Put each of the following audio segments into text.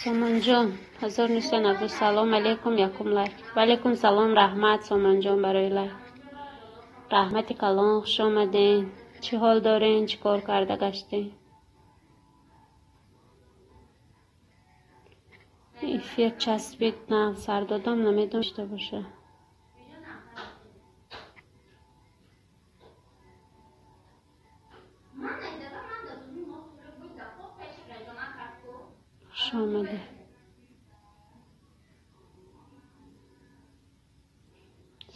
Сомонҷон, 1990, салом алейкум, якум лайк. Ваалейкум салом, раҳмат, Сомонҷон, барои лайк. Раҳмати калон, хуш омаден. Чӣ ҳол дорен, чӣ кор карда гаштен? Эфир часпид, на сар додам, намедонам чита боша. Хуш омадед.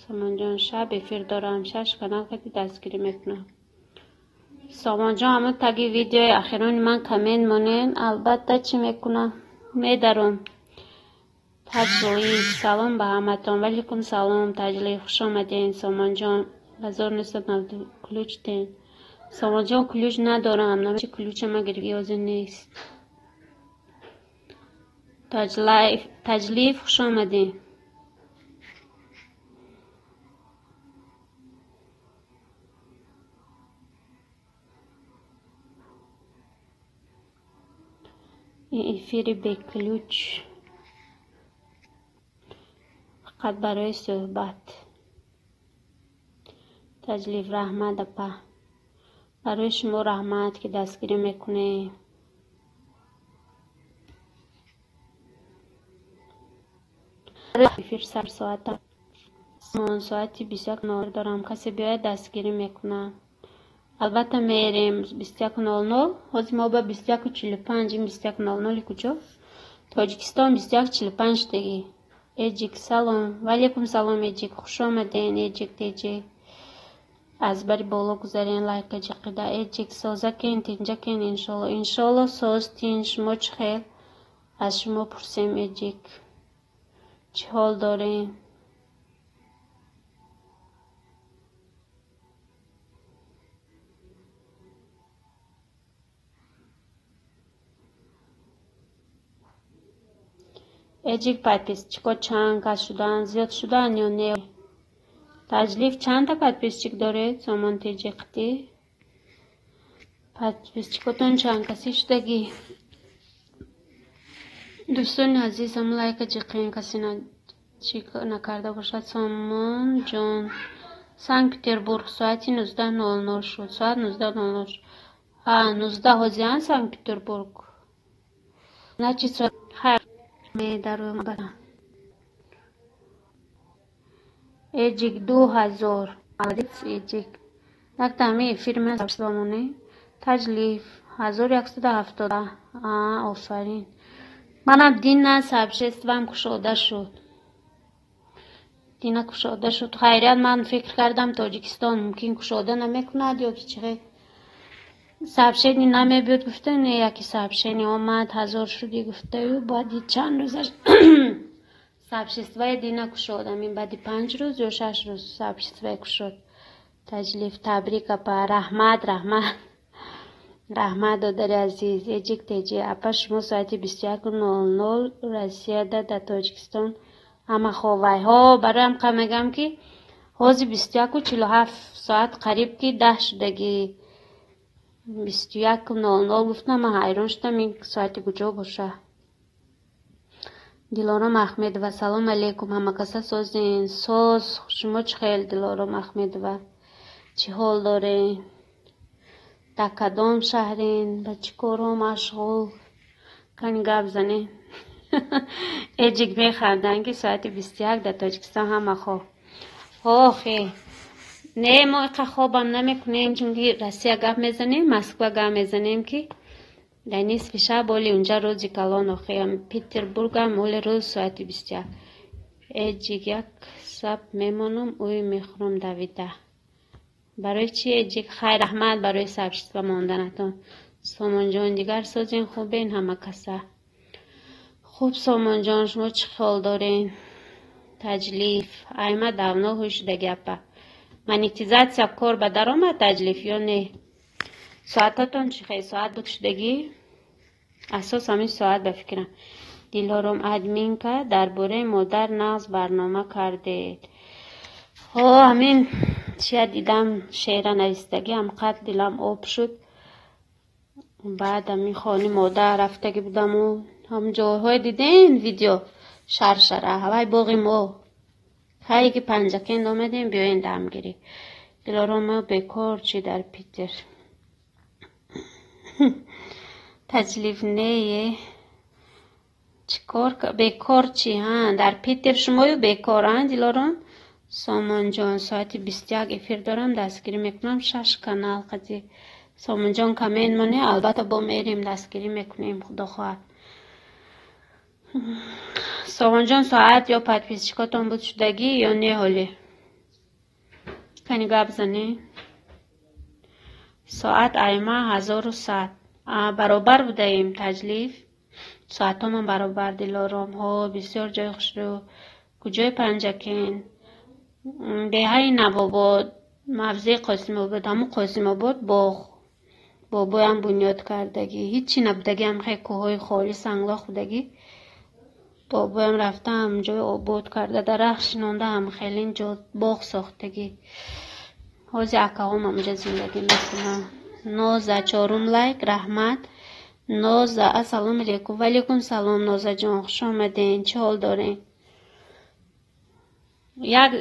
Сомонҷон, шаб эфир дорам, шаш канал кати дастгирӣ мекунам. Сомонҷон, ҳамон таги видеои ахирони ман коммент монен, албатта чӣ мекунам? Медаром. Таҷлиф, салом ба ҳаматон. Валейкум салом, Таҷлиф, хуш омаден. Сомонҷон, 1990 ключ тен. Сомонҷон, ключ надорам, намечи ключама гирифт, ёзе нест. Таҷлиф, хуш омаден. Ин эфири беключ фақат барои суҳбат. Таҷлиф, раҳмат апа. Барои шумо раҳмат, ки дастгирӣ мекунед. Эфир сар соата соати 21:00 дорам. Касе биёяд дастгирӣ мекунам. Албатта мерем 21:00. Ҳозир мо ба 21:45, ин 21:00 куҷо? Тоҷикистон 21:45 деги. Эҷик, салом. Ваалейкум салом, Эҷик. Хуш омаден, Эҷик, теҷик. Аз бари боло гузарен, лайка ҷиқида. Эҷик, созакен, тинҷакен, иншолло. Иншолло, соз, тинҷ. Шумо чӣ хел? Аз шумо пурсем, Эҷик. Чӣ ҳол дорем? Эҷик, подписчико чанд кас шуданд? Зиёд шуданд ё не? Таҷлиф, чандта подписчик доред? Сомон теҷиқти? Подписчикотон чанд каси шудагӣ? Дӯстони азизам, лайка ҷиқен, касе чӣ накарда бошад. Сомонҷон, Санкт-Петербург соати 19:00 шуд. Соат 19:00 шуд. А, 19 ҳозиан Санкт-Петербург. Значит, хайр медаром. Эҷик, 2000. Молодец, Эҷик. Якта ҳамин эфир ман сабсибамоне. Таҷлиф, 1170. А, офарин. Манам дина сообществам кушода шуд. Дина кушода шуд. Хайрият, ман фикр кардам Тоҷикистон мумкин кушода намекунад ё ки чӣ сообщение намебиёд, гуфта, не, яке сообщение омад, 1000 шуди гуфтаю, баъди чанд рӯзаш сообществои дина кушодам. Ин баъди 5 рӯз ё 6 рӯз сообществое кушод. Таҷлиф, табрик апа, раҳмат, раҳмат. Раҳмат, додари азиз. Эҷик теҷи, апа, шумо соати 21:00 Россияда, дар Тоҷикистон ҳама ховай. Ҳо, бароям қа мегам, ки ҳозир 21:47, соат қариб ки 10 шудагӣ. 21:00 гуфтам, ман ҳайрон шудам, ин соати куҷо боша. Дилором Ахмедова, салом алейкум, ҳама каса созен. Соз, шумо чӣ хел, Дилором Ахмедова? Чӣ ҳол дорен? Дар кадом шаҳрен? Ба чӣ корҳо машғул? Кани гап занен. Эҷик механданд, ки соати 21 дар Тоҷикистон ҳама хоб. Охе. Не, мо иқа хобам намекунем, чунки Россия гап мезанем, Москва гап мезанем, ки дар нисфи шаб оли унҷа рӯзи калон, охе, Петербургам оли рӯз соати 21. Эҷик, як саб мемонам, ӯй мехӯрам давида. Барои чӣ, Эҷик? Хайр, раҳмат барои сообщество монданатон. Сомонҷон, дигар созен, хубен ҳама каса. Хуб, Сомонҷон, шумо чӣ хол дорен? Таҷлиф, айма давно ҳуй шудаги апа. Монетизатсия кор ба даромад, Таҷлиф, ё не? Соататон чӣ хел? Соат буд шудагӣ? Асос ҳамин соат ба фикрам. Дилором админка, дар бораи модар нағз барнома кардед. Ҳо, ҳамин чия дидам, шеъра навистагӣ, ҳамқадр дилам об шуд. Баъд ҳамин хони модар рафтагӣ будаму Ҳам ҷойҳое диден видео шаршара, ҳавай боғи мо. Ҳае ки Панҷакент омадем, биёен дамгирӣ. Дилором, мо бекор чӣ дар Питер. Таҷлиф нее. Чӣ кор бекор чӣ? Ҳа, дар Питер шумою бекор, а, Дилором? Сомонҷон, соати 21 эфир дорам, дастгирӣ мекунам, шаш канал қади. Сомонҷон, коммент моне, албатта бо мерем, дастгирӣ мекунем, худо хоҳад. Сомонҷон, соат ё подписчикотон буд шудагӣ ё не ҳоле? Кани гап занӣ? Соат айма 1100. Баробар будаем, Таҷлиф. Соатҳомон баробар, Дилором. Ҳо, бисёр ҷои хушрӯ. Куҷои Панҷакент? Деҳаи Навобод, мавзеи Қосимобод, ҳамун Қосимобод боғ. Бобоям бунёд кардагӣ. Ҳичи набудагӣ, ҳам хеле кӯҳҳои холӣ, санглох будагӣ. Бобоям рафта ҳамҷой обод карда, дарахт шинонда, ҳам хеле ҷо боғ сохтагӣ. Ҳозир акаҳом ҳамҷа зиндагӣ мекунанд. Ноза, чорум лайк, раҳмат. Ноза, ассалому алайкум. Ва алайкум салом, Нозаҷон, хуш омаден. Чӣ ҳол дорен? Як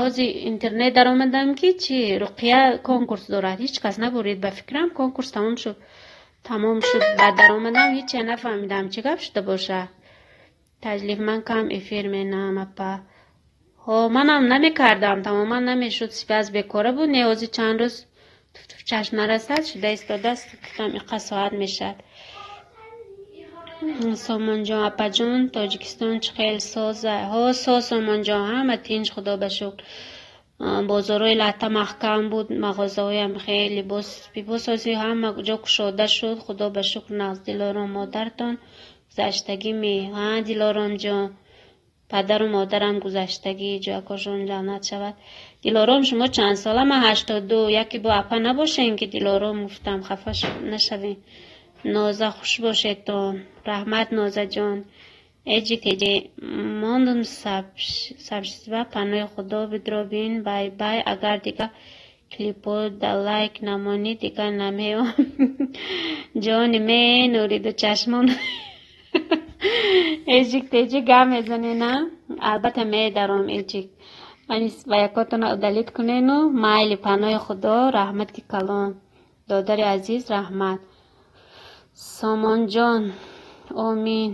ҳозир интернет даромадам ки чи Руқия конкурс дорад. Ҳеҷ кас набурид ба фикрам, конкурс тамом шуд. Тамом шуд. Баъд даромадам, ҳече нафаҳмидам, чӣ гап шуда бошад. Таҷлиф, ман кам эфир менам, апа. Ҳо, манам намекардам, тамоман намешуд, связь бекора буд. Не, ҳозир чанд рӯз туфтуф чашм нарасад, шуда истодааст, гуфтам иқа соат мешавад. Сомонҷон, апаҷон, Тоҷикистон чӣ хел соза? Ҳо, соз, Сомонҷон, ҳама тинҷ, худо ба шукр. Бозорҳои латта маҳкам буд, мағозаҳоям хеле либос либосози ҳама ҷо кушода шуд, худо ба шукр нағз. Дилором, модаратон гузаштагӣ ме? Ҳа, Дилоромҷон, падару модарам гузаштагӣ, ҷойкошон ҷаннат шавад. Дилором, шумо чанд сола? Ман 82. Яке бо апа набошем ки Дилором гуфтам, хафа нашавем. Ноза, хуш бошедтон. Раҳмат, Нозаҷон. Эҷи теҷе мондум сабшва, паноҳи худо бидробин, бай бай. Агар дига клипо да лайк намонӣ, дига намеом. Ҷони ме, нуриду чашмон. Эҷик теҷи гап мезанӣ, на? Албатта медаром, Эҷик. Ва якотона удалить кунену майли, паноҳи худо, раҳмати калон. Додари азиз, раҳмат. Сомонҷон, омин.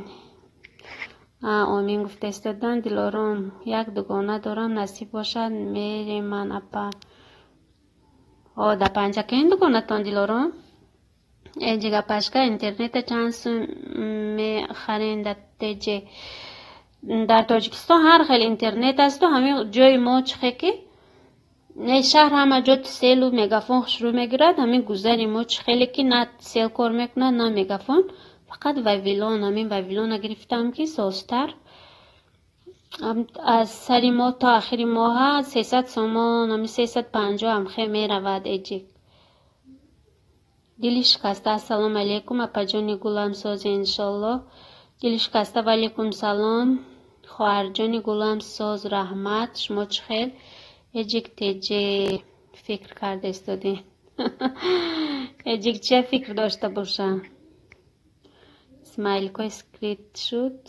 Омин гуфта истодан. Дилором, як дугона дорам, насиб бошад, мерем ман апа. О, да Панҷакент дугонатон, Дилором? Эҷик апашка, интернета чанд сум мехарен дар теҷе? Дар Тоҷикистон ҳар хел интернет асту ҳамин ҷои мо чӣ хе ки не шаҳр ҳама ҷо селу мегафон хушрӯ мегирад, ҳамин гузари мо чӣ хеле ки на сел кор мекунад, на мегафон, фақат Вавилон, ҳамин Вавилона гирифтам ки созтар. Аз сари моҳ то ахири моҳа 300 сомон, ҳамин 350 ҳам хе меравад, Эҷик. Дили шикаста, ассалому алайкум, апаҷони гулам, сози иншоллоҳ. Дили шикаста, ва алайкум салом, хоҳарҷони гулам, соз, раҳмат. Шумо чӣ хел? Эҷик теҷе фикр карда истодем. Эҷик чия фикр дошта боша? Смайликҳои скрит шуд.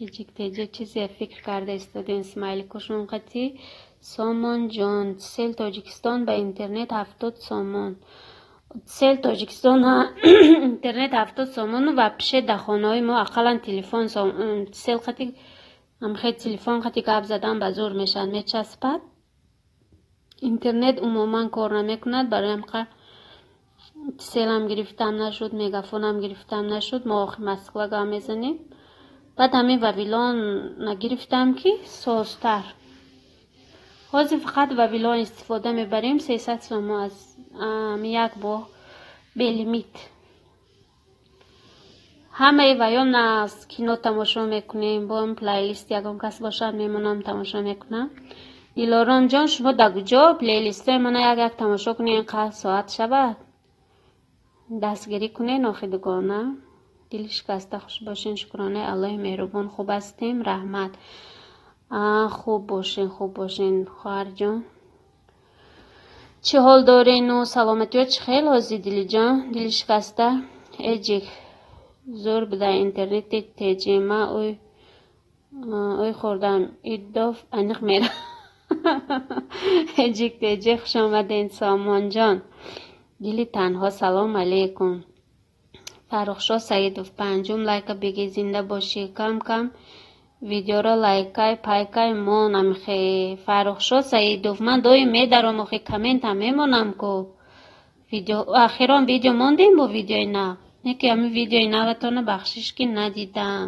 Эҷик теҷе чизе фикр карда истодем, смайликошон қатӣ. Сомонҷон, сел Тоҷикистон ба интернет 70 сомон. Сел Тоҷикистон интернет 70 сомону вообще дар хонаҳои мо ақаллан телефон сел қати ҳамхе телефон қати гап задан ба зӯр мешавад, мечаспад. Интернет умуман кор намекунад, барои ҳамқа селам гирифтам нашуд, мегафонам гирифтам нашуд, мо охи Москва гап мезанем. Баъд ҳамин Вавилон нагирифтам ки созтар. Ҳозир фақат Вавилон истифода мебарем, 300 сомон аз як боғ белимит. Ҳамаи ваён аз кино тамошо мекунем, бо плейлист ягон кас бошад мемонам тамошо мекунам. Дилоромҷон, шумо дар куҷо плейлистҳои мана як як тамошо кунед, инқадр соат шавад? Дастгирӣ кунед охи дугона. Дили шикаста, хуш бошен, шукронаи Аллоҳи меҳрубон, хуб ҳастем, раҳмат. Хуб бошен, хуб бошен, хоҳарҷон. Чӣ ҳол дорену саломатиё чӣ хел ҳозир, Дилиҷон? Дили шикаста, эҷик зӯр буда интернети теҷима ой хӯрдам, иддоф аниқ мера. Эҷик теҷи, хуш омаден, Сомонҷон. Дили танҳо, салом алейкум. Фаррухшо Саидов, панҷум лайка бигӣ, зинда бошӣ. Кам кам видеоро лайкай пайкай монам хе. Фаррухшо Саидов, ман доим медаром охи, комментам мемонам ку. Видео охирон видео мондем бо видеои нав. Не ки ҳамин видеои наватона бахшиш ки надидам.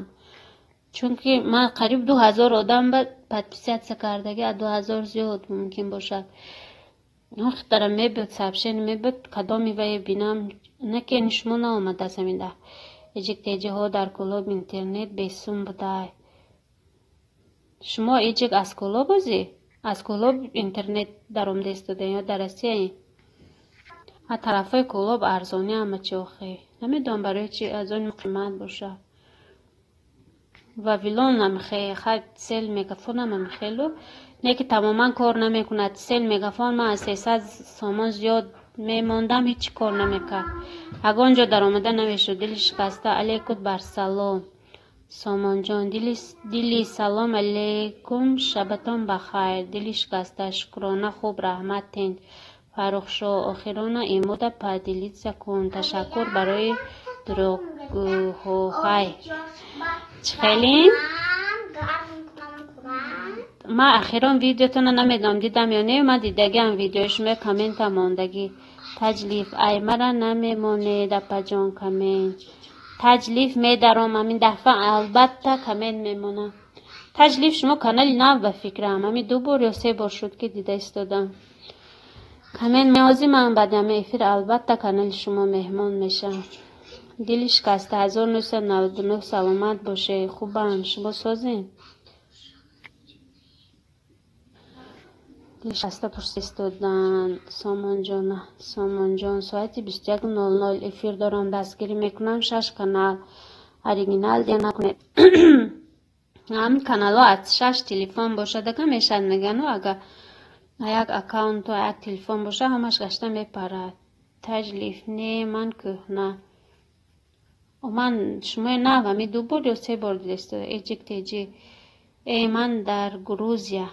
Чунки ман қариб 2000 одам ба подписаться кардаги, аз 2000 зиёд мумкин бошад. Охтара мебиёд, сообщение мебиёд, кадоми вае бинам, не ки шумо наомадааст ҳамин дафъа. Эҷик теҷиҳо дар Кӯлоб интернет бесум будай. Шумо эҷик аз Кӯлоб бозӣ? Аз Кӯлоб интернет даромада истодаен ё дар Россияен? А тарафҳои Кӯлоб арзонӣ ҳама чи охи. Намедонам барои чи аз он қимат бошад. Вавилон ҳам хай сел мегафонам ҳам хелу не ки тамоман кор намекунад. Сел мегафон ман аз 300 сомон зиёд мемондам, ҳеҷ кор намекард. Ягон ҷо даромада намешуд. Дили шикаста, алейкум барсалом. Сомонҷон, дили салом алейкум, шабатон бахайр. Дили шикаста, шукрона хуб, раҳмат тинҷ. Фаррухшо, охирона имода поделиться кун. Ташаккур барои дурӯғгӯҳоҳай. Чӣ хелин? Ман охирон видеотона намедонам дидам ё не, ман дидагиам видеои шумо, коммента мондагӣ. Таҷлиф, ай мара намемонед, апаҷон, коммент. Таҷлиф медаром ҳамин дафъа, албатта коммент мемонам. Таҷлиф, шумо канали нав ба фикрам, ҳамин ду бор ё се бор шуд ки дида истодам. Коммент меозӣ, ман баъди ҳамин эфир албатта канали шумо меҳмон мешавам. Дили шикаста, 1999, саломат бошед, хубам, шумо созем? Дили шикаста пурсистодан, Сомонҷон, Сомонҷон, соати 21:00 эфир дорам, дастгирӣ мекунам, шаш канал, оригинал дер накунед. Ҳамин каналҳо аз шаш телефон бошад, ага мешавад мегану, ага як аккаунту як телефон бошад, ҳамаш гашта мепарад. Таҷлиф, не, ман кӯҳна. Ман шумои нав ҳамин ду бор ё се бор дида истода. Эҷик теҷи. Эй, ман дар Грузия.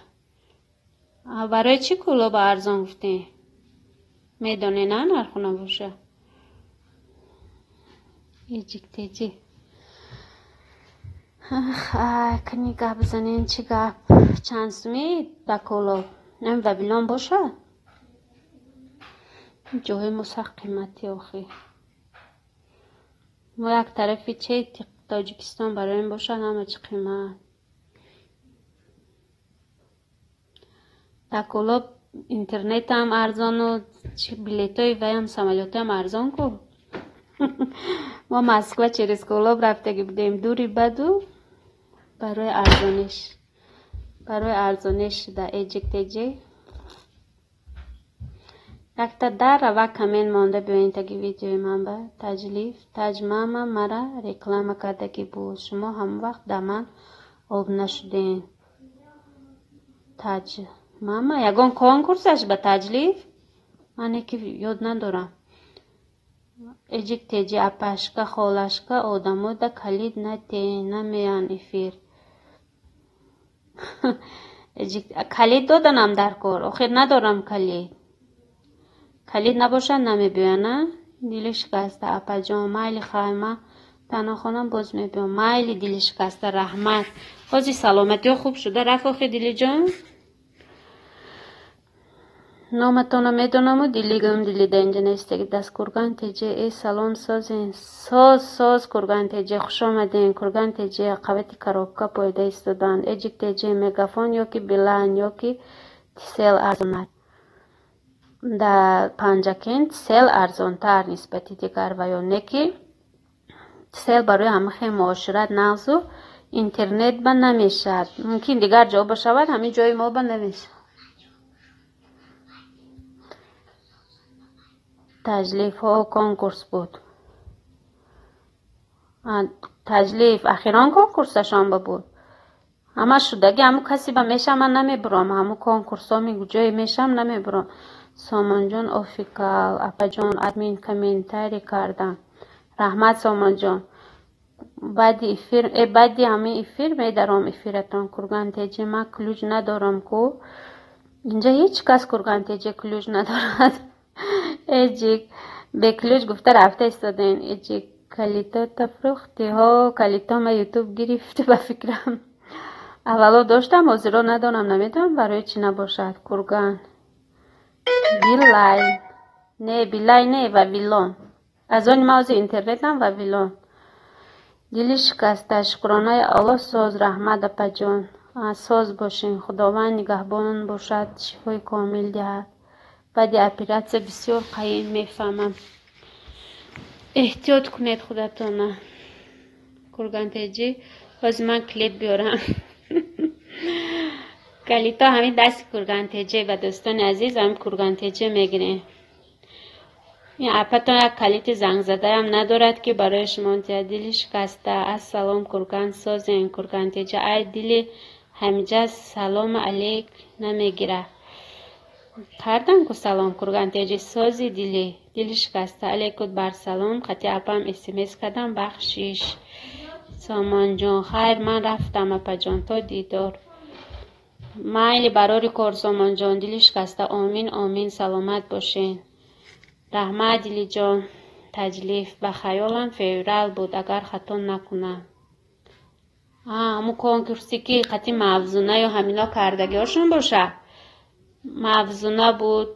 Барои чӣ Кӯлоба арзон гуфтем? Медонед на нарху набоша? Эҷик теҷи. Ах, кани гап занен, чӣ гап? Чанд сумӣ ба Кӯлоб? Ҳамин Вавилон бошад? Ҷоҳои мо сахт қиматӣ охи. Мо як тарафи че Тоҷикистон барои бошад, ҳама чӣ қимат. Дар Кӯлоб интернетам арзону билетҳои ваям самолётам арзон ку. Мо Москва через Кӯлоб рафтагӣ будем, дури баду барои арзониш. Барои арзониш шуда эҷик теҷи. Якта дарава коммент монда биёен таги видеои ман ба Таҷлиф. Таҷ мама мара реклама кардагӣ буд. Шумо ҳамон вақт да ман об нашуден. Таҷ мама ягон конкурсаш ба Таҷлиф? Ман яке ёд надорам. Эҷик теҷи, апашка, холашка, одамода калид нате, намеян эфир. Эҷик калид доданам дар кор. Охир надорам калид. Калид набошад намебиёян, а? Дили шикаста, апаҷон, майли хайма, танохонам боз мебиём. Майли дили шикаста, раҳмат. Ҳозир саломатиҳо хуб шуда рафт охи Дилиҷон? Номатонро медонаму дилигум дилида инҷа нестаги даст. Курган теҷе, э салом, созен. Соз, соз, Курган теҷе, хуш омаден. Курган теҷе, қавати коробка пойда истоданд. Эҷик теҷе, мегафон ёки Билайн ёки Тисел арзонад. Дар Панҷакент Тисел арзонтар нисбати дигар ва ё не ки Тисел барои ҳама хел муошират нағзу интернет ба намешавад. Мумкин дигар ҷо бошавад, ҳамин ҷои мо ба намешавад. Таҷлифҳо конкурс буд. Таҷлиф охирон конкурсашон ба буд. Ҳама шудаги ҳамун касе ба мешам, ман намебурам. Ҳамун конкурсҳо ҷое мешам, намебурам. Сомонҷон офикал, апаҷон админ комментарий кардам. Раҳмат, Сомонҷон. Баъди эфир, баъди ҳамин эфир медаром эфиратон. Кургантеҷи, ман ключ надорам ку. Инҷа ҳеҷ кас Кургантеҷи ключ надорад. Эҷик бе ключ гуфта рафта истодем. Эҷик калитота фурӯхтӣ? Ҳо, калитома Ютуб гирифт ба фикрам. Аввало доштам, ҳозиро надорам, намедонам барои чӣ набошад. Курган. Билай. Не, Билай не, Вавилон. Аз они ман ҳозир интернетам Вавилон. Дили шикаста, шукронаи Аллоҳ соз, раҳмат, апаҷон. Соз бошен, Худованд нигаҳбон бошад, шифои комил диҳад. Баъди оператсия бисёр қаим мефаҳмам. Эҳтиёт кунед худатона. Кургантеҷӣ, ҳозир ман клип биёрам. Калито ҳамин дасти Кургантеҷе ба дӯстони азиз ҳамин Кургантеҷе мегирем. Ин апатон як калити зангзадаам надорад, ки барои шумо диҳад. Дили шикаста, ассалом, Курган, созен. Кургантеҷа, ай дили ҳамиҷа салому алейк намегирад. Кардам ку салом, Кургантеҷи, сози дили. Дили шикаста, алейкут бар салом, қати апам смс кардам, бахшиш. Сомонҷон, хайр, ман рафтам, апаҷон, то дидор. Майли, барори кор, Сомонҷон. Дили шикаста, омин, омин, саломат бошен. Раҳмат, дилиҷон. Таҷлиф, ба хаёлам феврал буд, агар хато накунам. Ҳамун конкурсе ки қати Мавзуна ё ҳамино кардагиҳошон боша. Мавзуна буд.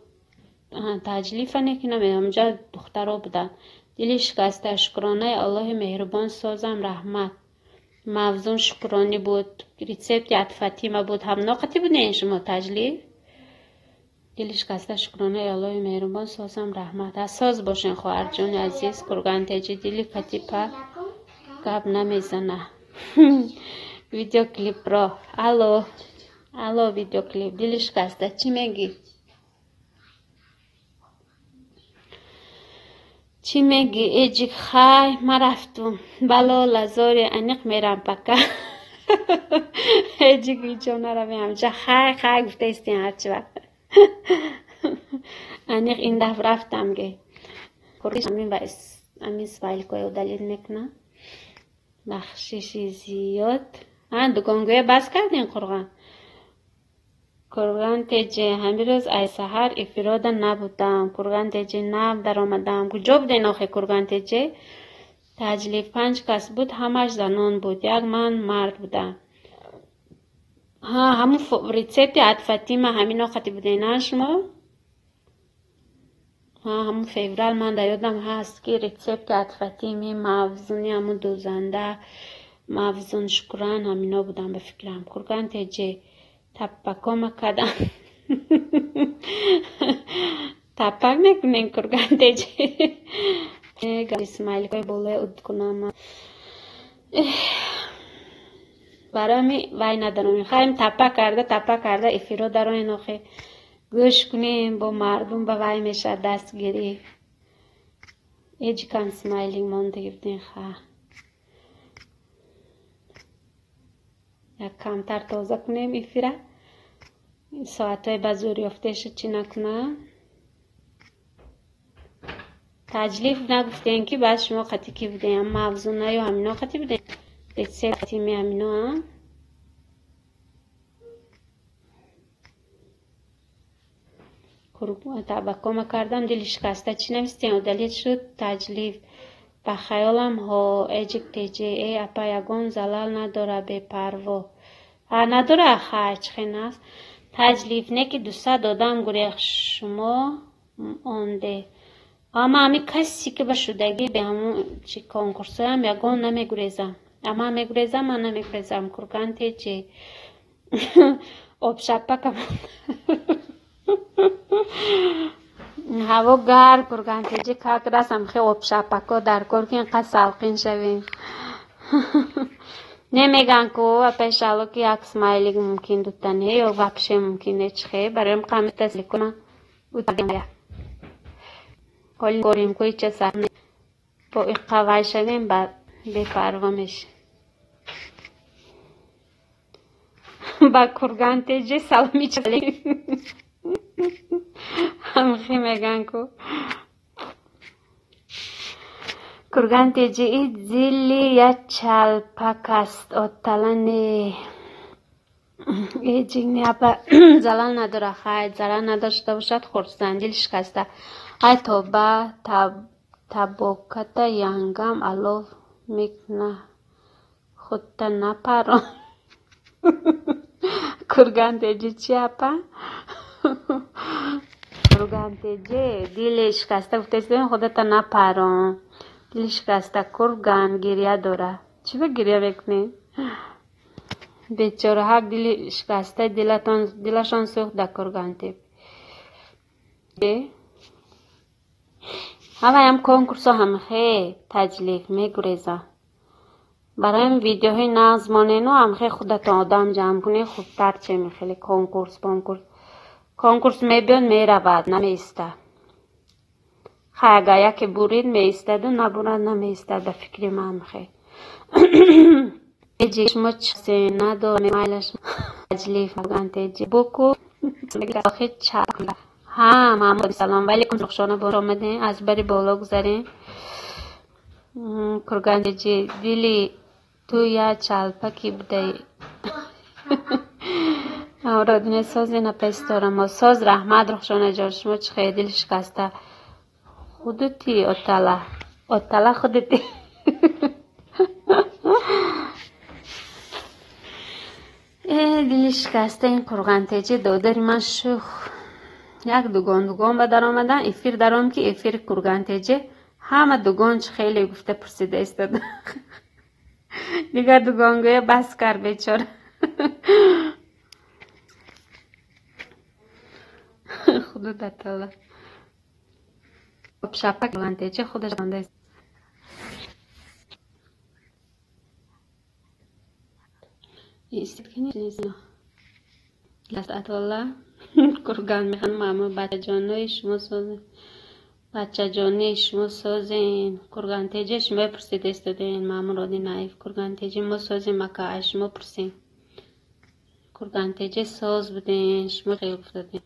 Таҷлифа не ки намедонам, ҳаминҷа духтаро буданд. Дили шикаста, шукронаи Аллоҳи меҳрубон, созам, раҳмат. Мавзун шукронӣ буд, рецепти от Фатима буд. Ҳамно қати будем шумо, Таҷлиф? Дили шикаста, шукронаи Аллоҳи меҳрубон, созам, раҳмат. Соз бошен, хоҳарҷони азиз. Кургантеҷи, дили катипа гап намезана. Видеоклипро. Алло, алло, видеоклип. Дили шикаста, чӣ мегӣ? Чӣ мегӣ? Эҷик, хай, ман рафтум. Бало, лазори, аниқ мерам пака. Эҷик, ҳеҷ наравем, ҳамҷа хай, хай гуфта истем ҳарчи вақт. Аниқ ин дафъ рафтам ге. Ҳамин ва ҳамин смайликҳои удалить мекунам. Бахшиши зиёд. Дугонгӯя бас кардем, Қурғон. Кургантеҷе, ҳамин рӯз ай саҳар эфирода набудам. Кургантеҷе, нав даромадам. Куҷо буден охе, Кургантеҷе? Таҷлиф, панҷ кас буд, ҳамаш занон буд. Як ман мард будам. Ҳа, ҳамун рецепти от Фатима ҳамино қати буден, а шумо? Ҳа, ҳамун феврал ман дар ёдам ҳаст, ки рецепти от Фатими, Мавзуни, ҳамун дӯзанда, Мавзун Шукран ҳамино будам ба фикрам. Кургантеҷе, таппакома кардам. Таппак мекунем, Кургантеҷе. Смайликҳои болои уд кунам. Барои ҳамин вай надорам. Хайм таппа карда, таппа карда эфиро дароен охе. Гӯш кунем, бо мардум ба вай мешавад дастгирӣ. Ҳеҷ кам смайлик мондаги будем, ха. Як камтар тоза кунем эфира. Соатҳои ба зур ёфташа чӣ накунам. Таҷлиф нагуфтем, ки баъд шумо қати ки будем? Мавзуна ё ҳамино қати будем? Рецепти ҳамино, а? Табакома кардам, дили шикаста, чӣ навистем? Удалить шуд, Таҷлиф. Ба хаёлам ҳо, эҷик теҷе, э апа, ягон залал надора, бепарво. Ҳа, надора, хай, чӣ хел аст? Таҷлиф, не ки 200 одам гурех шумо онде. Ама ҳамин касе ки ба шудагӣ бе ҳамун чи конкурсҳоям ягон намегурезам. Ама мегурезам, ман намегурезам. Курган теҷе. Обшаппакам. Ҳаво гарм, Курган теҷе, как раз ҳамхе обшаппако дар кор, ки инқадр салқин шавем. Немеган ку апаи Шаҳло, ки як смайлик мумкин дута не ё вообще мумкин не, чӣ хе? Барои ҳам кунам. Ҳоли корим ку ҳеча сар бо иққа вай шавем, ба бепарво мешем. Ба Курган теҷе саломи. Ҳамхи меган ку. Курган теҷи и дили я чалпак аст, отала не. Э ҷигни апа залал надора, хай зарар надошта бошад, хурсанд, дил шикаста. Ай тоба табоката янгам алов мекна худта напарон. Курган теҷи чи апа? Курган теҷи дили шикаста гуфтаистем, худата напарон. Дили шикаста курган гиря дора. Чӣ ба гиря мекунӣ? Бечора ҳак дили шикаста дилашон сӯхт дар Кургантеп. Ҳамаям конкурсо ҳамхе таҷлиф мегуреза. Барои ин видеоҳои нағз монену ҳамхе худатон одам ҷамъ кунед, хубтар че мехеле конкурс, конкурс. Конкурс мебиёд, меравад, намеиста. Хай агар яке бурид меистаду набурад намеистад, ба фикри ман ҳамхе. Эҷи шумо чизе надорам, майлаш таҷлиф Кургантеҷи буку охи ча. Ҳа, Маҳмуд салом алейкум, Рухшона бо омадем, аз бари боло гузарем. Кургантеҷи дили ту я чалпаки будаи. Амродине созе напесторамо. Соз раҳмат Рухшона ҷон, шумо чӣ хел дил шикаста. Худути отала. Отала худути. Э дили шикаста ин Кургантеҷи додари ман шух. Як дугон дугон ба даромадан, эфир даром ки эфири Кургантеҷи ҳама дугон чӣ хеле гуфта пурсида истода. Дигар дугонгӯя бас кард бечора. Худо датала. Шапак Кургантеҷи худаш монда. Атолла Курган мехоҳам мамо бачаҷонои шумо созен. Бачаҷони шумо созен. Кургантеҷи шумо пурсида истоден. Маъмуроди наиф Кургантеҷи мо созем, ака аз шумо пурсем. Кургантеҷи соз буден, шумо хел гуфтаден.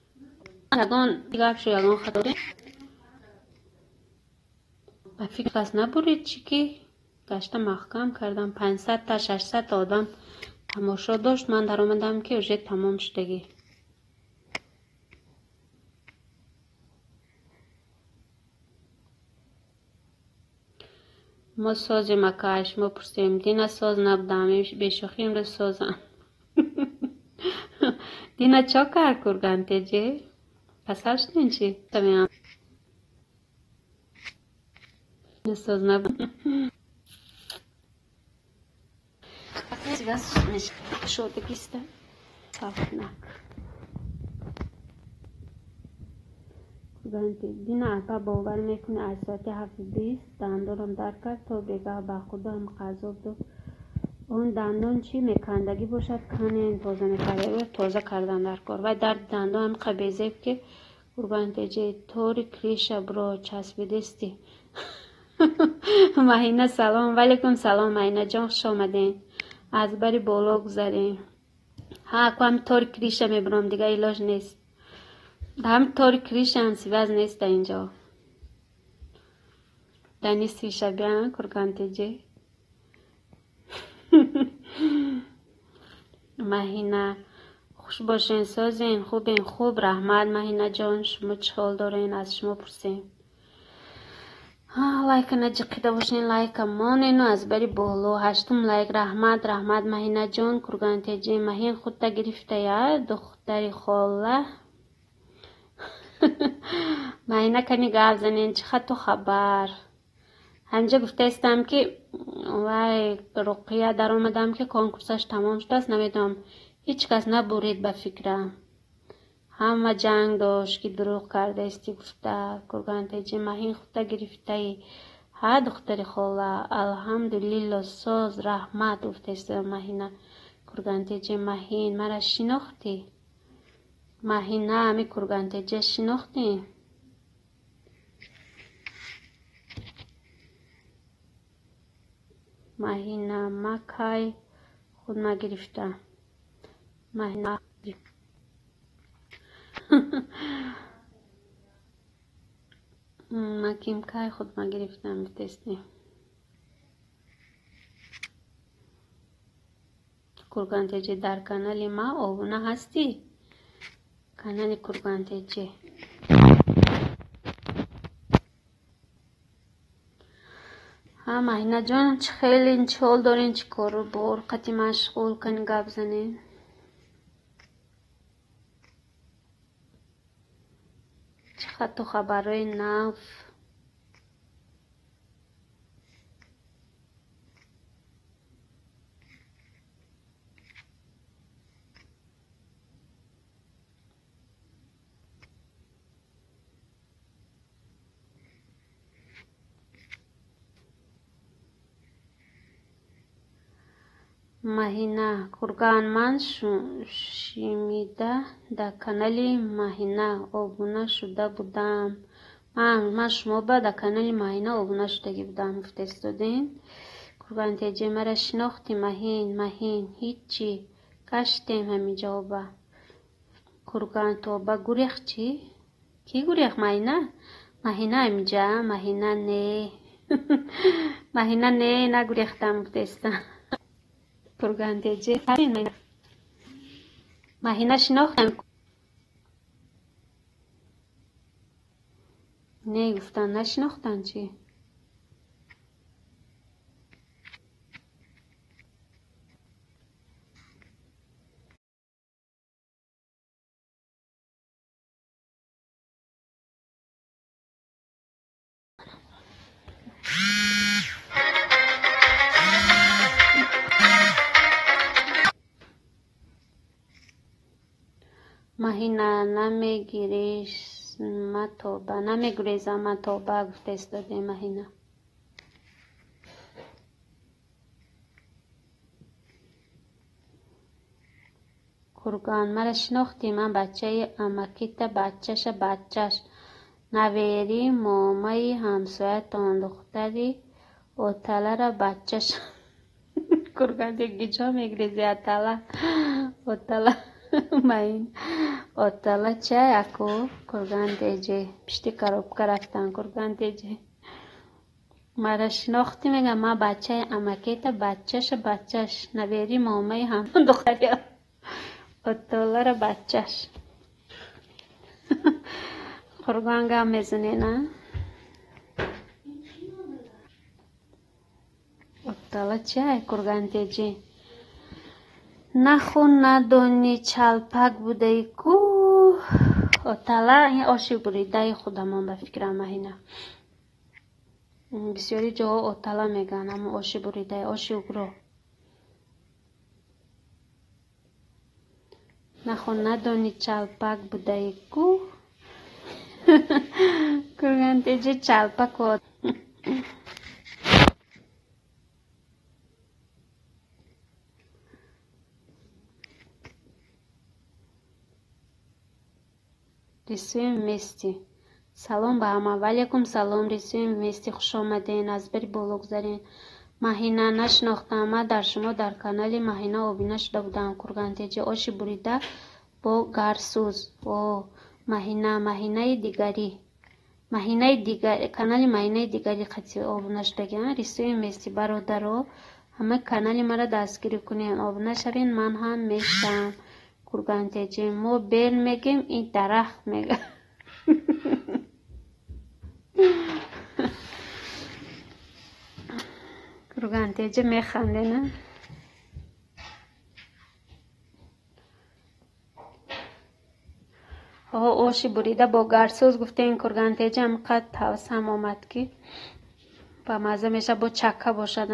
Ягон гап шу ягон хато дорем? Ба фикр кас набурид чӣ ки гашта маҳкам кардам. 500 та 600 та одам тамошо дошт. Ман даромадам ки уже тамом шудагӣ. Мо созем ака, шумо пурсем. Дина соз набудам, бешӯхӣ имрӯз созам. Дина чо кард Кургантеҷи? Касал шуден чӣ? Соз набудам. Шодагиста сафнак. Дина апа бовар мекунӣ аз соати 7:20 дандонам дард кард то бегаҳ ба худо ҳам қазоб дод. Он дандон чӣ мекандагӣ бошад, канен тоза мекард, тоза кардан дар кор. Вай дарди дандон ҳам қабезеб ки Кургантеҷи тори криша бро часпидести. Маҳина салом, валейкум салом Маҳина ҷон, хуш омаден. Аз бари боло гузарем. Ҳа, ку ҳам тори криша мебурам, дигар илоҷ нест. Ҳам тори криша ҳам сиваз нест дар инҷо. Дар нисфи шабиан Кургантеҷи. Маҳина хуш бошен, созен, хубен, хуб, раҳмат Маҳина ҷон, шумо чӣ ҳол дорен, аз шумо пурсем. Лайка наҷиқида бошен, лайка монену аз бари боло. 8 лайк, раҳмат, раҳмат Маҳина ҷон, Кургантеҷи. Маҳин худта гирифтая, духтари хола. Маҳина кани гап занен, чӣ хату хабар? Ҳамҷа гуфтаистам ки вай Руқия даромадам ки конкурсаш тамом шудааст, намедонам. Ҳеҷ кас набурид ба фикрам. Ҳама ҷанг дошт ки дурӯғ кардаисти гуфта. Кургантеҷи Маҳин худта гирифтаи. Ҳа духтари хола, алҳамдулилло соз, раҳмат гуфтаиста Маҳина. Кургантеҷи Маҳин мара шинохтӣ? Маҳина ҳами Кургантеҷа шинохтӣ? Маҳина ма кай худ нагирифта. Маҳина Маким кай худ ма гирифтам тести. Кургантеҷи дар канали ма обуна ҳастӣ? Канали Кургантеҷи. Ҳа, Маҳинаҷон, чӣ хелин, чӣ ҳол дорен, чӣ кору бор қати машғул кани гап занен? Чӣ хату хабарҳои нав? Маҳина Курган, ман шимида дар канали Маҳина обуна шуда будам. Ман шумоба дар канали Маҳина обуна шудагӣ будам, гуфтестодем. Курган теҷе мара шинохти Маҳин, Маҳин, ҳичи, гаштем ҳамин ҷавоба. Курган тоба гурехт чӣ? Кӣ гурехт Маҳина? Маҳина ҳаминҷа, Маҳина не. Маҳина не, нагурехтам гуфтеста. Курган теҷе Маҳина шинохтам. Не гуфтан, нашинохтан чӣ? Маҳина намегиришма тоба, намегурезама тоба, гуфтаистодем Маҳина. Курган, мара шинохтӣ? Ман бачаи амакита, бачаша бачаш, навери момаи ҳамсоятон, духтари оталара бачаш. Курган гиҷо мегирези атала? Отала Маҳин. Отала чай аку Курган теҷе. Пишти коробка рафтан Курган теҷе. Мара шинохтӣ мегам, ман бачаи амакета, бачаша бачаш, навери момаи ҳам духтари оталара бачаш. Курган гап мезанед, на? Отала чай Курган теҷе. Нахун надонӣ чалпак будаи ку. Отала ин оши буридаи худамон ба фикрам Маҳина. Бисёри ҷоҳо отала мегӯянд, ҳамон оши буридаи, оши угро. Нахун надонӣ чалпак будаи ку. Курган теҷе чалпаку. Рисуем вместе. Салом ба ҳама. Ваалайкум салом. Рисуем вместе. Хуш омаден. Аз бери боло гузарен. Маҳина нашинохтам. Ман дар шумо дар канали Маҳина обуна шуда будам. Курган теҷе оши бурида бо гарсӯз. О, Маҳина, Маҳинаи дигарӣ. Маҳинаи дигар, канали Маҳинаи дигари қатъи обуна шудагиам. Рисуем вместе. Бародаро, ҳама канали мара дастгирӣ кунед. Обуна шавед, ман ҳам мешавам. Курган теҷе мо бел мегем, ин дарахт мега. Курган теҷе механде, на? Оши бурида бо гарсӯз гуфтем Курган теҷе ҳамқад ҳавасам омад ки ба мазза меша бо чакка бошад.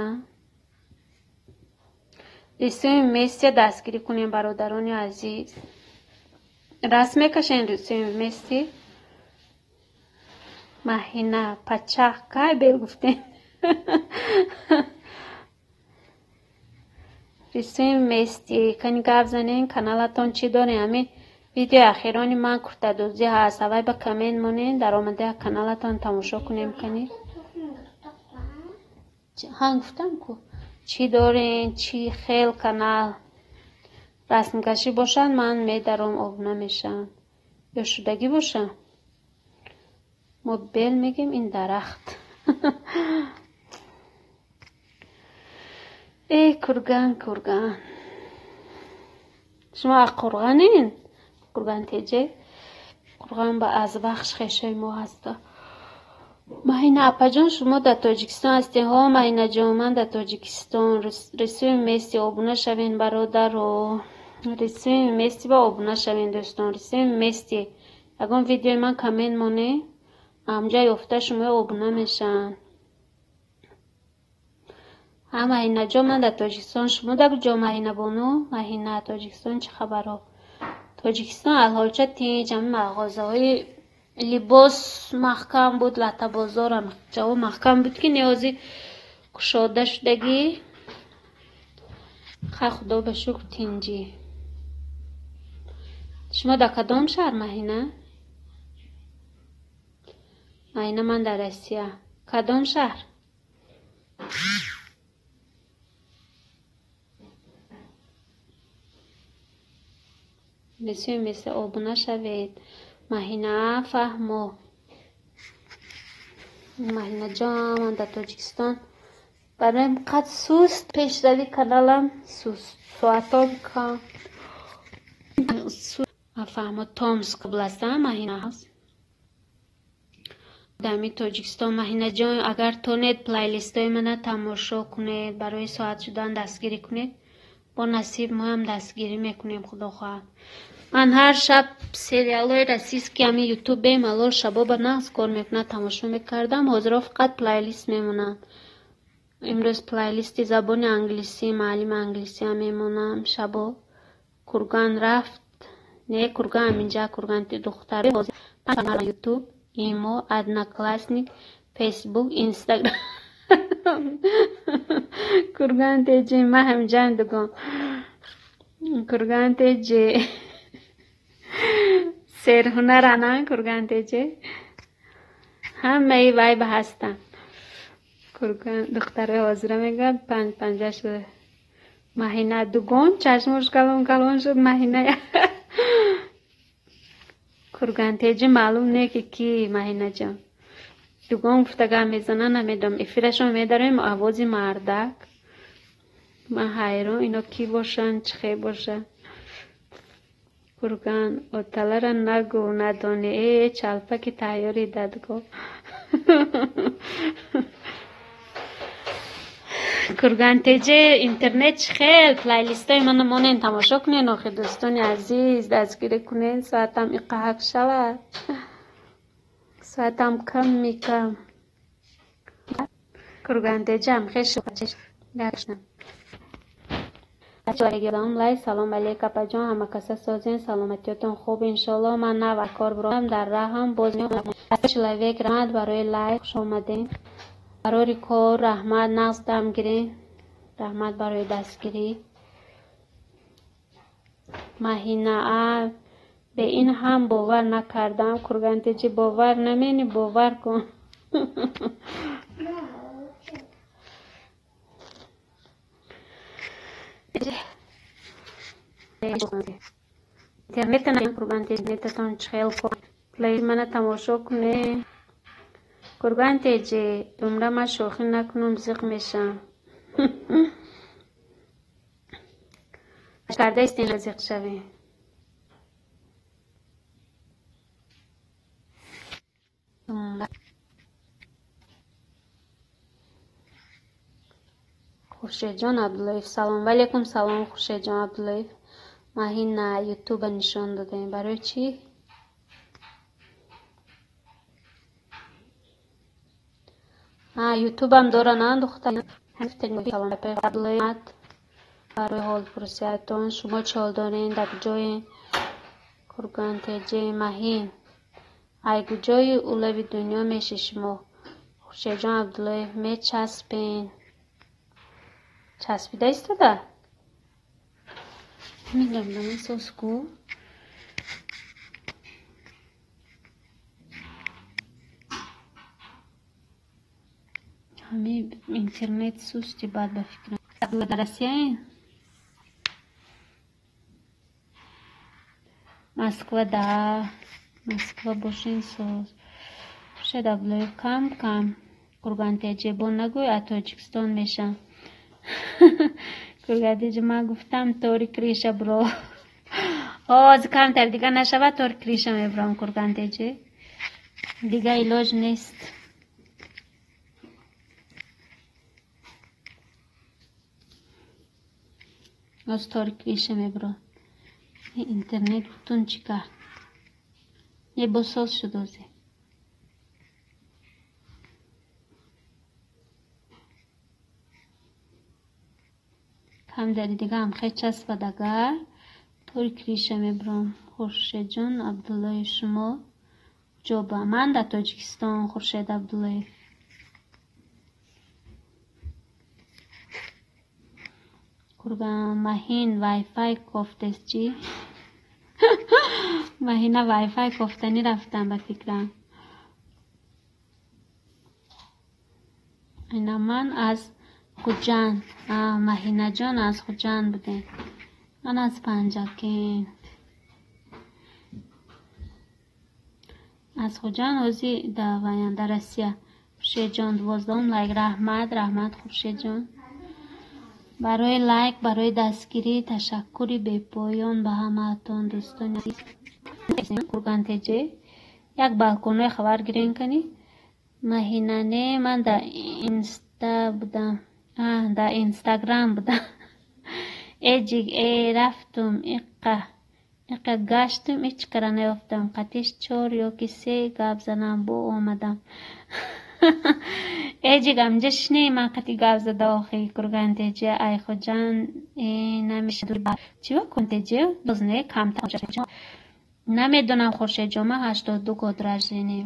Рисуем вместе дастгирӣ кунем бародарони азиз. Расм мекашем рисуем вместе. Маҳина пачах кай бел гуфтем. Рисуем вместе. Кани гап занем, каналатон чӣ дорем? Ҳамин видеои ахирони ман куртадӯзӣ ҳаст. Аввал ба коммент монем, дар омада каналатон тамошо кунем кани. Ҳа, гуфтам ку. Чӣ дорем, чӣ хел канал расмкашӣ бошад, ман медаром, обуна мешавам. Ё шудагӣ бошам? Мо бел мегем, ин дарахт. Эй Курган, Курган. Шумо аз Қурғанен? Курган теҷе? Қурған ба аз бахш хешои мо ҳаста. Маҳина апаҷон, шумо дар Тоҷикистон ҳастед? Ҳо, Маҳинаҷон, ман дар Тоҷикистон. Рисуем вместе, обуна шавен, бародаро. Рисуем вместе ба обуна шавен, дӯстон. Рисуем вместе. Ягон видеои ман коммент моне, ҳамҷа ёфта шумо обуна мешаванд. Ҳа, Маҳинаҷон, ман дар Тоҷикистон. Шумо дар куҷо, Маҳинабону? Маҳина, Тоҷикистон чӣ хабаро? Тоҷикистон алҳолча тинҷ, ҳамин мағозаҳои либос маҳкам буд, латтабозорам ҷаво маҳкам буд, ки ниёзи кушода шудагӣ. Хай, худо ба шукр, тинҷӣ. Шумо дар кадом шаҳр, Маҳина? Маҳина, ман дар Россия. Кадом шаҳр? Рисуем вместе, обуна шавед. Маҳина фаҳмо. Маҳинаҷон, ман дар Тоҷикистон. Барои қад суст пешравӣ каналам суст. Соатом кам. Фаҳмо, Томск област, Маҳина ҳаст. Дами Тоҷикистон. Маҳинаҷон, агар тонед, плейлистои мана тамошо кунед, барои соат шудан дастгирӣ кунед. Бо насиб моам дастгирӣ мекунем, худо хоҳад. Ман ҳар шаб сериалҳои российский ҳами ютуб бемалол шабо ба нағз кор мекунад, тамошо мекардам. Ҳозиро фақат плейлист мемонам. Имрӯз плейлисти забони англисӣ, маълими англисиам мемонам шабо. Курган рафт. Не, Курган ҳаминҷа, Курган духтар. Ютуб, Имо, Одноклассник, Фейсбук, Инстаграм. Курган теҷи, ман ҳаминҷаам дугон. Курган теҷи. Серҳунарана Курган теҷи. Ҳамаи вай ба ҳастанд. Курган духтарои ҳозира мегӯяд панҷ панҷа шуда. Маҳина дугон чашмош калон калон шуд Маҳина. Курган теҷи маълум не ки ки Маҳинаҷон. Дугон гуфта гап мезанад, намедонам. Эфирашон медарем, овози мардак. Ман ҳайрон, ино кӣ бошанд, чӣ хел бошанд. Курган, оталара нагӯ, надонӣ. Э, чалпаки тайёри дадго. Курган теҷе, интернет чӣ хел? Плейлистои мана монен тамошо кунен, охи дӯстони азиз, дастгирӣ кунен, соатам иқаҳак шавад. Соатам кам мекам. Курган теҷе ҳам хел лай. Салом алейк, апаҷон, ҳама каса созен, саломатиётон хуб, иншоллоҳ. Ман нав кор бурам, дар раҳам боз человек. Раҳмат барои лайк, хуш омадем. Барори кор, раҳмат, нағз дам гирем. Раҳмат барои дастгирӣ. Маҳинаа, бе ин ҳам бовар накардам. Курган теҷи, бовар намени, бовар кун. Интернета Курган теҷи, интернетатон чӣ хел кор? Плей мана тамошо кунед. Курган теҷи, думра ман шӯхӣ накунам, зиқ мешам. Карда истен зиқ шавем. Хуршедҷон Абдуллоев, салом. Ваалейкум салом, Хуршедҷон Абдуллоев. Маҳина, ютуба нишон додем. Барои чӣ? Ютубам дора, на духтар? Салом барои ҳолпурсиятон. Шумо чӣ ҳол дорен? Дар куҷоен? Курган теҷи, Маҳин. Ай куҷои улави дунё меши шумо? Хуршедҷон Абдуллоев, мечаспен. Часпида истода? Намедонам, сос ку. Ҳами интернет сусти бад ба фикрам. Дар Россияен? Москва да. Москва бошен соз. Хуршед Абдуллоев кам кам. Кургантеҷе бо нагӯй аз Тоҷикистон мешам. Кургантеҷе ман гуфтам тори криша бро. Ҳозир камтар дига нашавад тори криша мебурам Кургантеҷе. Дига илоҷ нест. Оз тори криша мебурам. Интернет бутун чӣ кард? Не босоз шуд озе. Камдари дига ҳам хел часпад агар тори криша мебурам. Хуршедҷон Абдуллоев шумо ҷоба? Ман дар Тоҷикистон Хуршед Абдуллоев. Курган Маҳин вайфай кофтест чӣ? Маҳина вайфай кофтанӣ рафтам ба фикрам. Ина ман аз Хуҷанд. Маҳинаҷон аз Хуҷанд будем. Ман аз Панҷакент. Аз Хуҷанд ҳозир дар Россия. Хуршедҷон 12 лайк. Раҳмат, раҳмат Хуршедҷон. Барои лайк, барои дастгирӣ ташаккури бепоён ба ҳамаатон дӯстони азиз. Кургантеҷе як балконҳои хабар гирен кани. Маҳина не, ман дар инста будам. Дар Инстаграм будам. Эҷик рафтум иққа иққа гаштум ҳеҷ кара наёфтам. Қатиш 4 ёки 3 гап занам бо омадам. Эҷик амҷа шине ман қати гап зада охи Кургантеҷе ай Хуҷанд намешад. Чӣ ва Кургантеҷе боз не камтар. Намедонам Хуршедҷон ман 82 год рождение.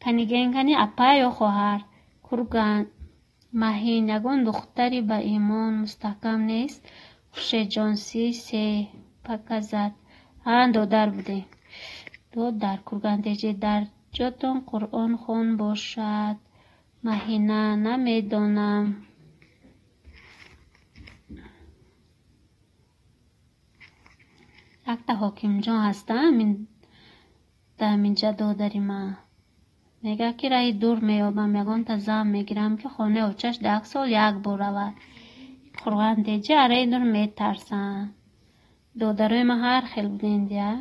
Каниген кани апа ё хоҳар? Курган Маҳин ягон духтари ба имон мустаҳкам нест. Хуршедҷон 33 показат. Додар будем. Додар Кургантеҷе дар ҷотон Қуръон хон бошад. Маҳина намедонам. Якта ҳокимҷон ҳастам дар ҳаминҷа додари ман. Мегӯяд ки раҳи дур меёбам, ягонта зан мегирам ки хонаи очаш 10 сол як бор равад. Кургантеҷе араи дур метарсанд. Додарои ман ҳар хел будем дия.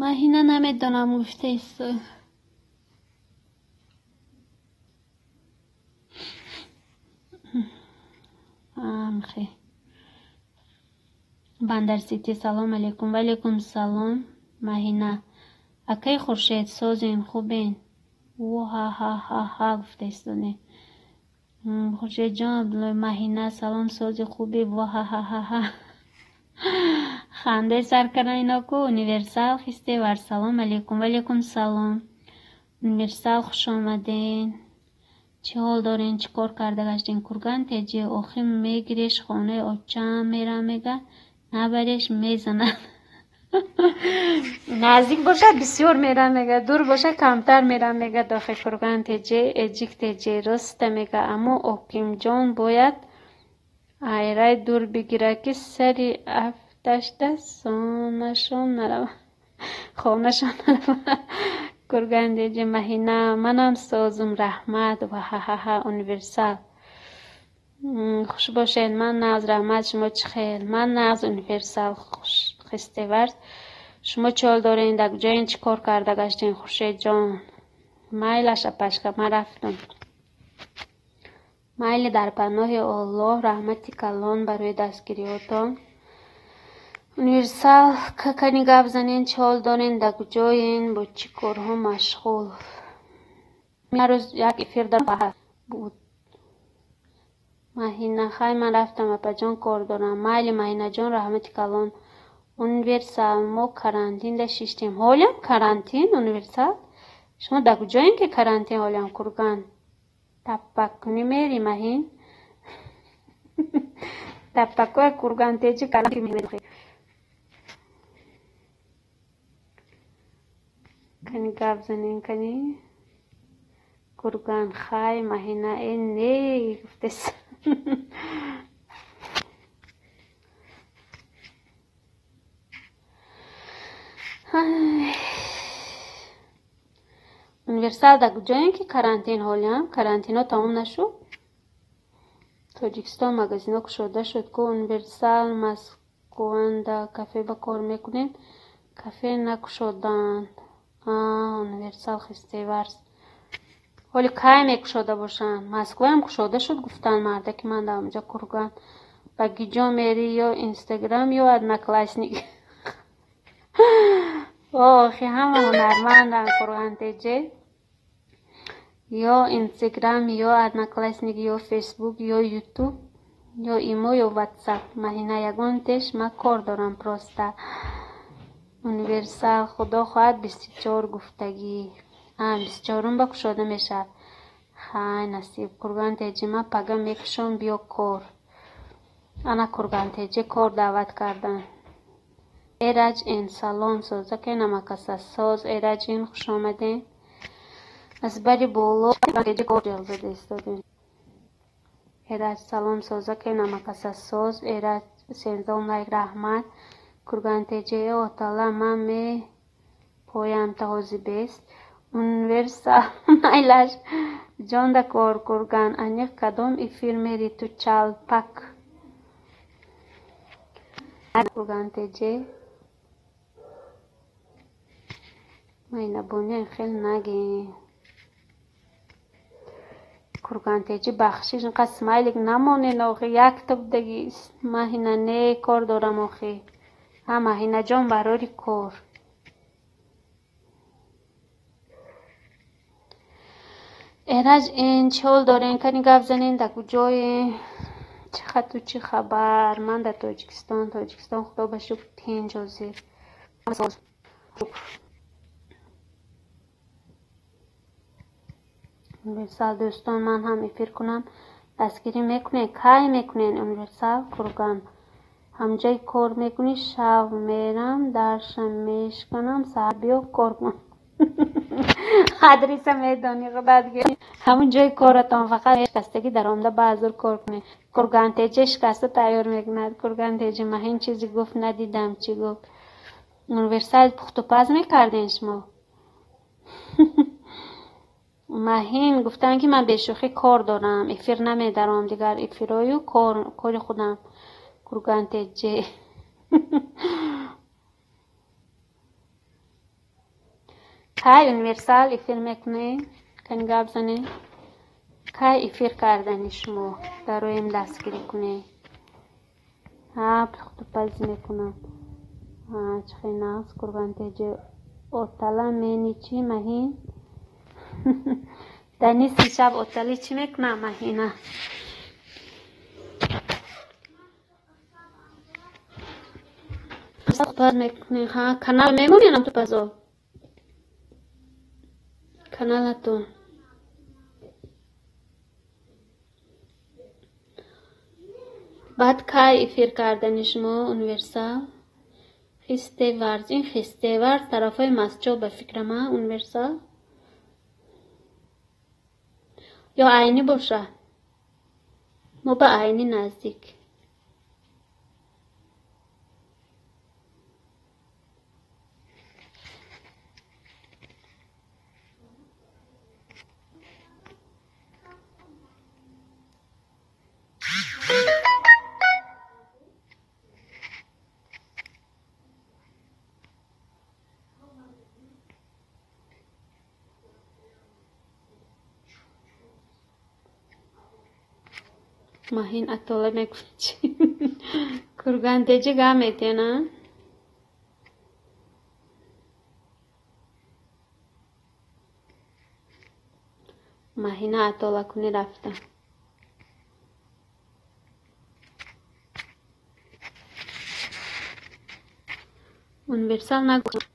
Маҳина намедонам гуфтаисто. Амхе. Бандар Сити салом алейкум. Ва алейкум салом Маҳина. Акаи Хуршед созен хубен? Ҳа-ҳа-ҳа-ҳа гуфтаистоне. Хуршедҷон Абдуллоев Маҳина салом сози хуби ва-ҳа-ҳа-ҳа. Ханде сар кардан ино ку Универсал хистевар салом алейкум. Ва алейкум салом. Универсал хуш омаден. Чӣ ҳол дорен? Чӣ кор карда гаштен? Кургантеҷе охи мегиреш хонаи очам мерам мега набареш мезанад. Наздик бошад бисёр мерам мега, дур бошад камтар мерам мега. Дохи Кургантеҷе эҷик теҷе роста мега. Аммо Окимҷон бояд айрай дур бигирад ки сари афташта сонашон наравад. Хонашон наравад. Кургантеҷе Маҳина манам созум раҳмат. Ва-ҳа-ҳа-ҳа Универсал. Хуш бошед. Ман нағз раҳмат. Шумо чӣ хел? Ман нағз Универсал хистеварз. Шумо чӣ ҳол дорен? Дар куҷоен? Чӣ кор карда гаштен Хуршедҷон? Майлаш апашка ман рафтам. Майли дар паноҳи Оллоҳ. Раҳмати калон барои дастгириҳотон. Универсал кани гап занен чӣ ҳол дорен? Дар куҷоен? Бо чӣ корҳо машғул? Ҳар рӯз як эфир буд. Маҳина хай ман рафтам апаҷон кор дорам. Майли Маҳинаҷон раҳмати калон. Универсал мо карантинда шиштем. Ҳолям карантин Универсал? Шумо дар куҷоем ки карантин ҳолям Курган? Таппакунӣ мери Маҳин? Таппакои Кургантеҷи карантин мери. Кани гап занем кани? Курган хай Маҳина э не гуфтес. Универсал дар куҷоем ки карантин ҳолиам? Карантинҳо тамом нашуд? Тоҷикистон магазинҳо кушода шуд ку. Универсал Москванда кафе ба кор мекунем, кафе накушоданд. Универсал хистеварз. Ҳоли кай мекушода бошанд? Москваам кушода шуд, гуфтанд мардаки ман дар онҷа Курган. Ба гиҷо мери, ё Инстаграм, ё Одноклассник. Охи ҳама ҳунарманданд Кургантеҷе. Ё Инстаграм, ё Одноклассник, ё Фейсбук, ё Ютуб, ё Имо, ё Ватсап. Маҳина ягон теш ма кор дорам просто. Универсал худо хоҳад 24 гуфтагӣ. 24-ум ба кушода мешавад. Хай насиб. Кургантеҷи ма пага мекушом, биё кор. Ана Кургантеҷи кор даъват кардан. Эраҷ ин салом созаке намакаса соз. Эраҷ ин хуш омадем. Аз бари боло кор ҷалб зада истодем. Эраҷ салом созаке намакаса соз. Эраҷ сензон лайк раҳмат. Кургантеҷи отала ман мепоям таҳози бест. Универсал майлаш ҷонда кор Курган. Аниқ кадом эфир мери ту чалпак? Кургантеҷе майнабони хел наге. Кургантеҷи бахшиш инқадр смайлик намонен охи, якта будаги маҳина не кор дорам охи. Ҳа Маҳинаҷон барори кор. Эраҷ ин чӣ ҳол дорен? Кани гап занен, дар куҷое? Чӣ хату чӣ хабар? Ман дар Тоҷикистон. Тоҷикистон худо ба шукр тинҷ ҳозир. Универсал дӯстон, ман ҳам эфир кунам. Дастгирӣ мекунед? Кай мекунед Универсал Курган? Ҳамҷои кор мекунӣ, шав мерам, дарша мешканам, саҳар биё кор кун. Адреса медонӣ худат гир. Ҳамун ҷои коратон фақат шикастагӣ даромада баъзур кор кунед. Кургантеҷе шикаста тайёр мекунад. Кургантеҷе маҳин чизе гуфт, надидам чӣ гуфт. Универсал пухтупаз мекарден шумо? Маҳин гуфтанд ки ман бешӯхӣ кор дорам, эфир намедаром, дигар эфирою кори худам. Кургантеҷе. Кай Универсал эфир мекунед? Кани гап занед? Кай эфир кардани шумо? Дароем дастгирӣ кунед. Ҳа, пухтупазӣ мекунам. Ҳа, чӣ хел нағз Кургантеҷе. Отала мени чӣ маҳин? Дар нисфи шаб отали чӣ мекунам маҳина? Пухтупаз мекунед. Ҳа, канал мемонед пухтупазо? Каналатон. Баъд кай эфир кардани шумо Универсал? Хистеварз. Ин Хистеварз тарафҳои Масчо ба фикрам, а Универсал? Ё Айнӣ боша? Мо ба Айнӣ наздик. Маҳин атола мегуфт чӣ? Кургантеҷи гап метиҳанд, а? Маҳина атолакунӣ рафта. Универсал нагуфт.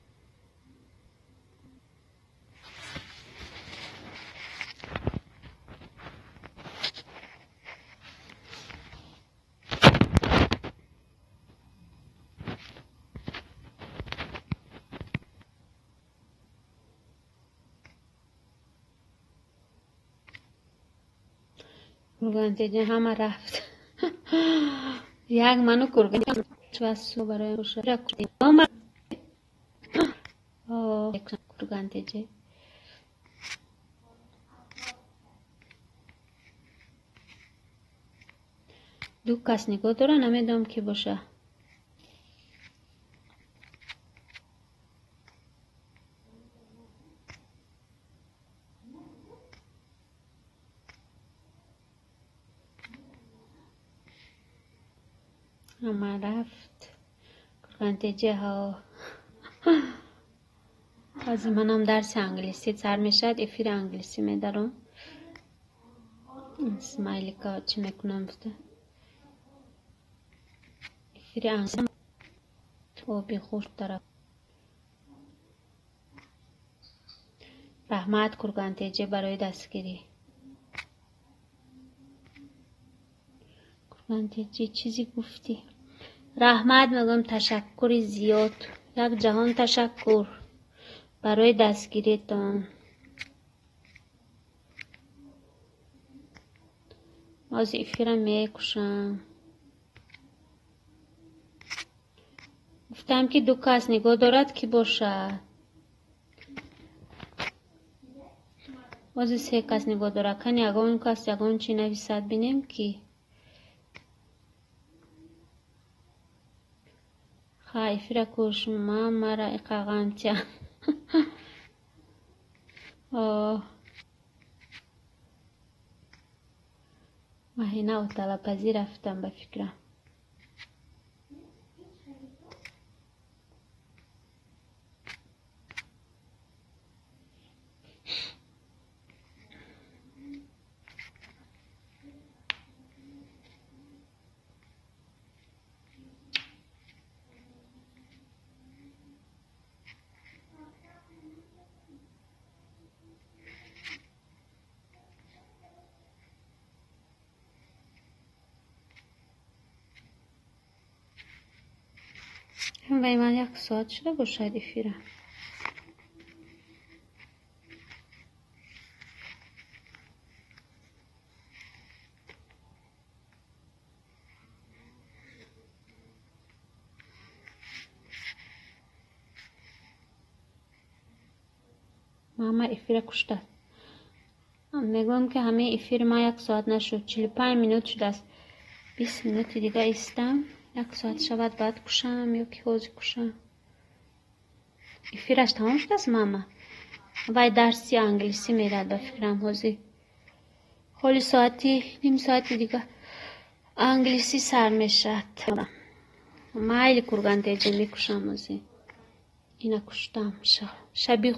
Кургантеҷи ҳама рафт. Як ману Кургантеҷи барои Кургантеҷи. Ду кас нигоҳ дора, намедонам ки боша. Ама рафт. Кургантеҷа ҳо. Ҳозир манам дарси англисӣ сар мешавад, эфири англисӣ медаром. Смайлика чӣ мекунам гуфта. Эфири англисӣ оби хуш тараф. Раҳмат Кургантеҷа барои дастгирӣ. Кургантеҷа чизе гуфтӣ? Раҳмат мегӯям, ташаккури зиёд. Як ҷаҳон ташаккур барои дастгиритон. Ҳозир эфира мекушам. Гуфтам ки ду кас нигоҳ дорад, ки бошад. Ҳозир се кас нигоҳ дорад. Кани ягон кас ягон чӣ нависад, бинем ки. Ха, эфира куш, ман мара иқағантя. Маҳина оталапазӣ рафтам ба фикрам. Вай ман як соат шуда бошад эфира. Мама эфира куштааст. Мегӯям ки ҳамаи эфири ман як соат нашуд, 45 минут шудааст. 20 минути дига истам. Як соат шавад, баъд кушам ё ки ҳозир кушам. Эфираш тамом шудааст, мама? Вай дарси англисӣ мерад ба фикрам ҳозир. Ҳоли соати ним соати дига англисӣ сар мешавад. Майли Кургантеҷа мекушам ҳозир. Ина куштам. Шаби